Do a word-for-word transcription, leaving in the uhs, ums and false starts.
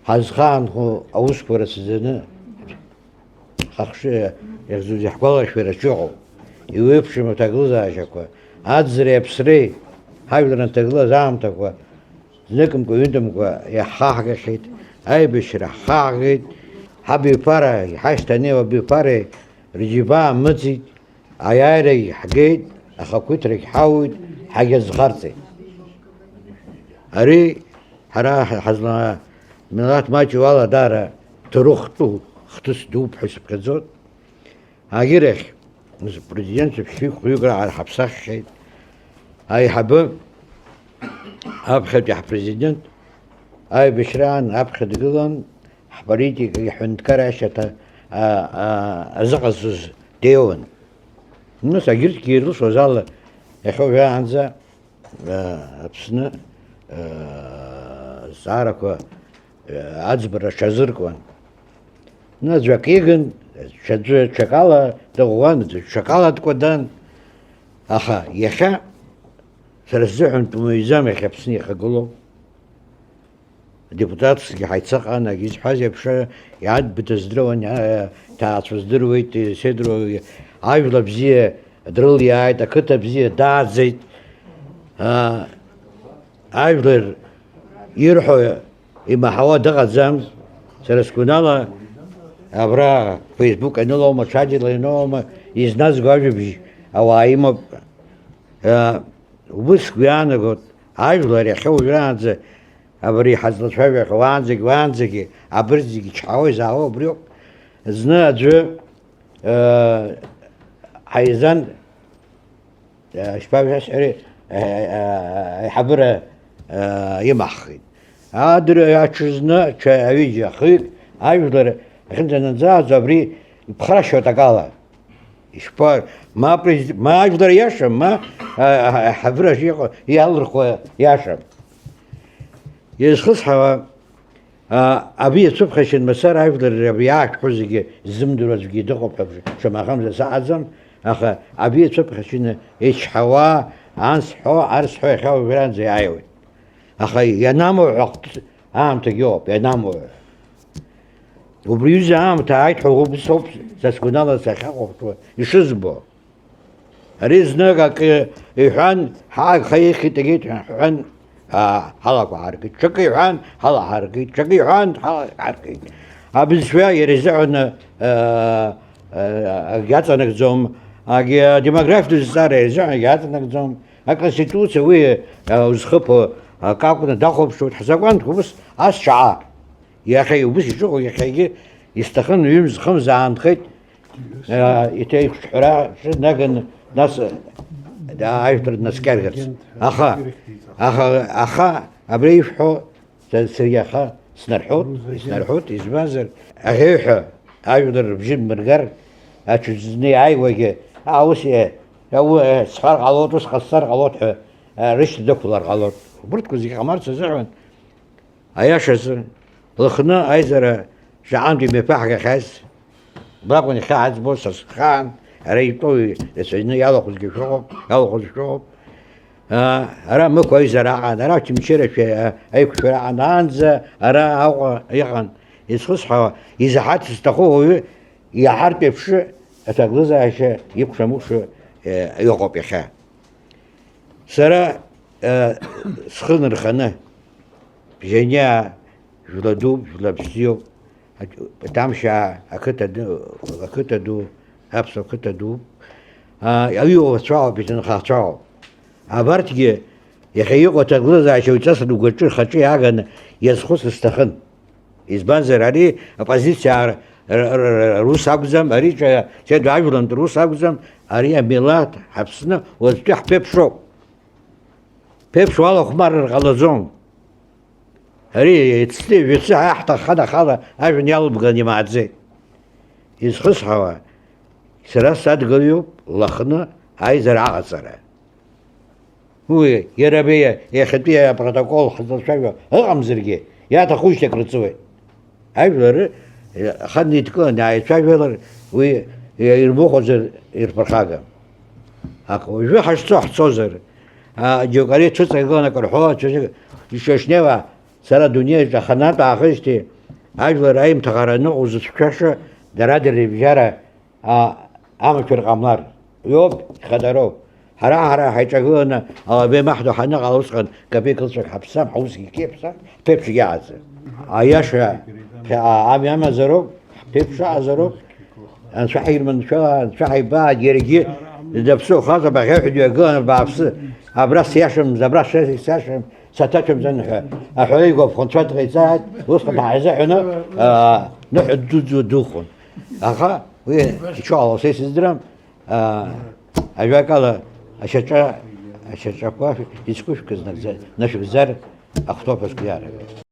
Ҳазхаанхо аусқәа рацәаӡаны, ҳахшыҩ иахьӡу иаҳгәалашәараҿы иҟоуп. Иуеиԥшым аҭагылазаашьақәа, аӡреи аԥсреи, ҳажәлар анҭагылаз аамҭақәа, зныкымкәа-ҩынтәымкәа иаҳхаҳгахьеит, аибашьра ҳхаҳгеит, ҳабиԥара, иҳашьҭанеиуа абиԥареи рџьабаа мыӡит, аиааирагь ҳгеит, ахақәиҭрагь ҳауит, ҳагьазхарҵеит. Ари ҳара ҳазла-, милаҭ маҷу ала даара ҭоурыхтәу хҭыс дууп ҳәа сыԥхьаӡоит. Агьырахь, президент шәҟәҩык раҟара ҳаԥсаххьеит. Аиҳабы аԥхьатәи ҳпрезидент аибашьраан аԥхьа дгылан, ҳполитикагьы ҳҳәынҭқарра ашьаҭа, а, а, азыҟазҵоз деиуан. Нас агьырҭгьы ирылшоз ала, иахьа уажәраанӡа, а, Аԥсны, а, азҵаарақәа, а, аӡбара рҽазыркуан. Нас аӡәы акы игын, ҽаӡәы ҽакала дыӷәӷәан, аӡәы ҽакала дкәадан. Аха иахьа сара сзыҳәан дмаҩӡам иахьа Аԥсны ихагылоу. Адепутатцәагьы ҳаицаҟан, егьызҳәаз еиԥш, иаадбыҭа здыруан, иа-, ҭаацәа здыруеит, седруагьы ажәла бзиа дрылиааит, ақыҭа бзиа дааӡеит. А, ажәлар ирҳәо имаҳауа дыҟаӡам. Сара сгәанала, абра Facebook аныла аума, ҽаџьарала ианоума, изназго ажәабжь ауаа имоуп. А, убыс сгәы иаанагоит, ажәлар иахьа уажәраанӡа абри ҳазлацәажәахьоу уаанӡагь, уаанӡагьы абыржә зегьы чҳауа изаауа убриоуп. Зны аӡәы, э, ҳаизан, э, ишԥабҳәари, э, э, аиҳабыра, э, имаҳхит. Адырҩ аҽазны ҽа-, ҩыџьа хҩык ажәлар ахьынӡананӡааӡо абри иԥхаршьоит акала. Ишԥа-, ма през-, ма ажәлар иашам, ма, а, а, аҳәынҭқарраҿы иҟоу иалырхуа иашам. Изхысҳауа, а, абри иацәыԥхашьан мацара ажәлар абри иаашәҳәо зегьы ззымдыруа аӡәгьы дыҟоуп ҳәа шамахамзар саҟаӡам, аха абри иацәыԥхашьаны ичҳауа, ансҳәо, арсҳәо иахьа уажәраанӡа иааиуеит. Аха ианамуҳәа ахҭыс аамҭагьы ыҟоуп, ианамуҳәа. Убри аҩыза аамҭа ааит ҳәа убыс ауп са сгәанала сахьахәаԥшуа ишызбо. Ари знык акы иҳәан, ҳа агха ихьит, егьит ҳәа ҳҳәан, аа, ҳалақәа ҳаркит. Ҽакы иҳәан, ҳалаҳаркит, ҽакы иҳәан, ҳалаҳаркит. Абызшәа иара изыҳәан, аа, аа, иаҵанакӡом, агьи адемографтә зҵаара изыҳәан иаҵанакӡом. Аконституциа уи, аа, узхыԥо акы акәны дахәаԥшуеит, ҳзакәанқәа ус ас шаҟа. Иахьа убыс ишыҟоу, иахьагьы исҭахын, ҩымз-хымз аанхеит, аа, иҭеиқәҿҳәара наганы, нас, аа, ажәлар днаскьаргарц. Аха, аха, аха, абри ишәҳәо, са-, саргьы аха снарҳәот, снарҳәот, избанзар, аӷьеҩҳәа ажәлар рыбжьы нмыргар, аҽазны иааиуагьы, аа, ус, е, ау, е, сҳәар ҟалоит, ус ҟасҵар ҟалоит ҳәа, аа, рышьҭа дықәлар ҟалоит. Убырҭқәа зегьы ҟамларц азыҳәан, Аиашазы, Лыхны аизара шаҟантә имҩаԥаҳгахьаз, убраҟан иахьа ҳаӡбо са схаан, ара итәоу рацәаҩны иалахәызгьы шәыҟоуп, иалахәыз шәыҟоуп. Аа, ара Мықә аизара аҟан, ара Очамчыра шәа-, аиқәшәара аҟан, аанӡа ара Аҟәа иҟан. Изхысҳәаауа, изаҳарц зҭаху ауаҩы иаҳартә еиԥш аҭагылазаашьа икәша-мыкәша, э, иҟоуп иахьа. Сара, э, схы нырханы, Бжьаниаа, жәла дууп, жәла бзиоуп, Ҭамшьаа ақыҭа ду, ақыҭа ду, аԥсуа қыҭа дууп, а, аҩуа цәаоуп, иҭынхацәаоуп. Абарҭгьы иахьа иҟоу аҭагылазаашьа уаҩҵас ргәаҿы, рхаҿы иааганы иазхәыцыр сҭахын. Избанзар, ари апозициа р-, р-, р-, рус акәӡам, ари ҿа-, ҷыдоу ажәлантә рус акәӡам, ари амилаҭ ҳаԥсны уаҵәтәи ҳԥеиԥшроуп. Ԥеиԥш уалахәмарыр ҟалаӡом. Ари ицҭи жәацы ҳаиҳҭаххан ахала ажәҩан иалыбган имааӡеит. Изхысҳауа, сара садгылаҩуп Лыхны аизара аҟаҵара. Уи, иара абри иахьатәи апротокол ҳзацәажәо ыҟамзаргьы, иаҭахушьҭ акрыҵуеит. Ажәлар, э, хан еидкыланы иааицәажәалар, уи, э, ирмыхәозар ирԥырхагам. Аха уажәы ҳашцо ҳцозар, а, џьоук ари цәыҵагылан акы рҳәо, аӡәы ишышнеиуа, сара адунеиаҿ аханатә аахижьҭеи, Ажәлар аимҭаӷара аныҟоу зыцәшәаша, дара-дара рыбжьара, а, амаҭәар ҟамлар. Уи ауп, ихадароу. Ҳара, ҳара ҳаиҿагыланы алабеи маҳдо ҳаныҟала усҟан капеик лыцәак ҳаԥсам, ҳусгьы кеиԥсам, ҳԥеиԥшгьы аҟаӡам. Аиаша, ами амазароуп, ҳԥеиԥш аҟазароуп. Анцәа ҳирманшәала, анцәа ҳаибааит, иаргьы даԥсыуахазар, абаӷьаҩҳәа дҩагылан, абааԥсы, абра сиашамыз, абра сиашам, саҭаҭәамзан ҳәа аҳәара игәаԥхо анцәа дҟаиҵааит, усҟан ҳаизыҳәаны, аа, ныҳәа дуӡӡа духон. Аха уи иҽуала са исыздырам, аа, ажәакала, ашьаҿа, ашьаҿақәа ицқәышәкыз нагӡа-, нашәыгӡар ахәҭоуп ҳәа сгәы иааргеит.